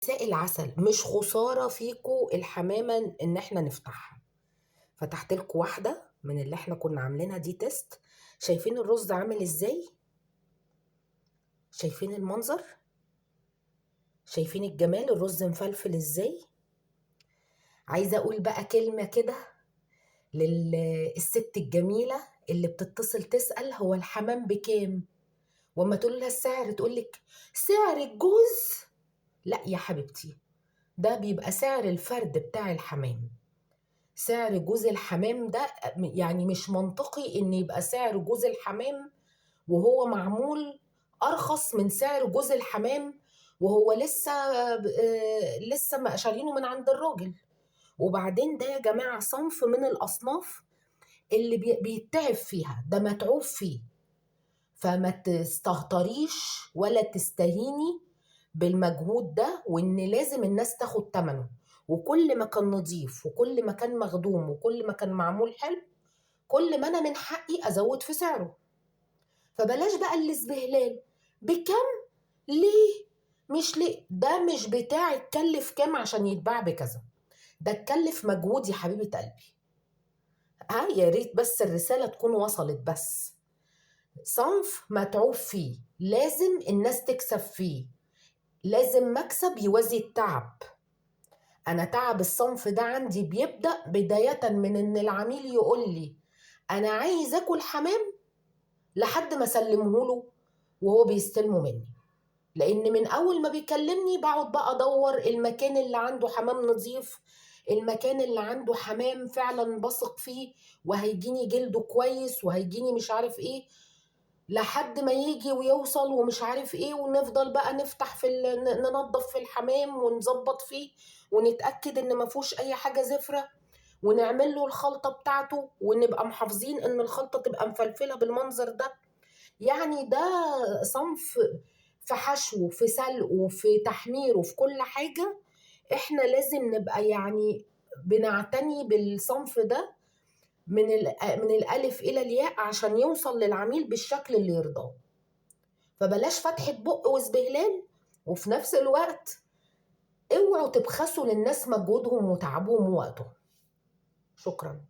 مساء العسل، مش خسارة فيكم الحمامة ان احنا نفتحها. فتحت لكم واحدة من اللي احنا كنا عاملينها دي test. شايفين الرز عامل ازاي؟ شايفين المنظر؟ شايفين الجمال؟ الرز مفلفل ازاي؟ عايزة اقول بقى كلمة كده للست الجميلة اللي بتتصل تسأل هو الحمام بكام، واما تقول لها السعر تقول لك سعر الجوز. لا يا حبيبتي، ده بيبقى سعر الفرد بتاع الحمام. سعر جوز الحمام ده يعني مش منطقي ان يبقى سعر جوز الحمام وهو معمول ارخص من سعر جوز الحمام وهو لسه ما شارينه من عند الراجل. وبعدين ده يا جماعة صنف من الأصناف اللي بيتعب فيها، ده متعوب فيه، فما تستهتريش ولا تستهيني بالمجهود ده، وإن لازم الناس تاخد تمنه. وكل ما كان نظيف وكل ما كان مخدوم وكل ما كان معمول حلو، كل ما أنا من حقي أزود في سعره. فبلاش بقى الازبهلال بكم، ليه، مش ليه، ده مش بتاع اتكلف كام عشان يتباع بكذا، ده اتكلف مجهود يا حبيبة قلبي. ها، يا ريت بس الرسالة تكون وصلت. بس صنف متعوب فيه، لازم الناس تكسب فيه، لازم مكسب يوازي التعب. أنا تعب الصنف ده عندي بيبدأ بداية من إن العميل يقول لي أنا عايز أكل حمام لحد ما أسلمه له وهو بيستلمه مني، لأن من أول ما بيكلمني بقعد بقى أدور المكان اللي عنده حمام نظيف، المكان اللي عنده حمام فعلا بثق فيه وهيجيني جلده كويس وهيجيني مش عارف إيه، لحد ما يجي ويوصل ومش عارف ايه، ونفضل بقى نفتح في ننظف في الحمام ونظبط فيه ونتأكد ان ما فيهوش اي حاجة زفرة، ونعمل له الخلطة بتاعته، ونبقى محافظين ان الخلطة تبقى مفلفلة بالمنظر ده. يعني ده صنف في حشوه في سلقه في تحميره في كل حاجة، احنا لازم نبقى بنعتني بالصنف ده من الألف إلى الياء عشان يوصل للعميل بالشكل اللي يرضاه. فبلاش فتحة بق وازبهلال، وفي نفس الوقت اوعوا تبخسوا للناس مجهودهم وتعبهم ووقتهم. شكرا.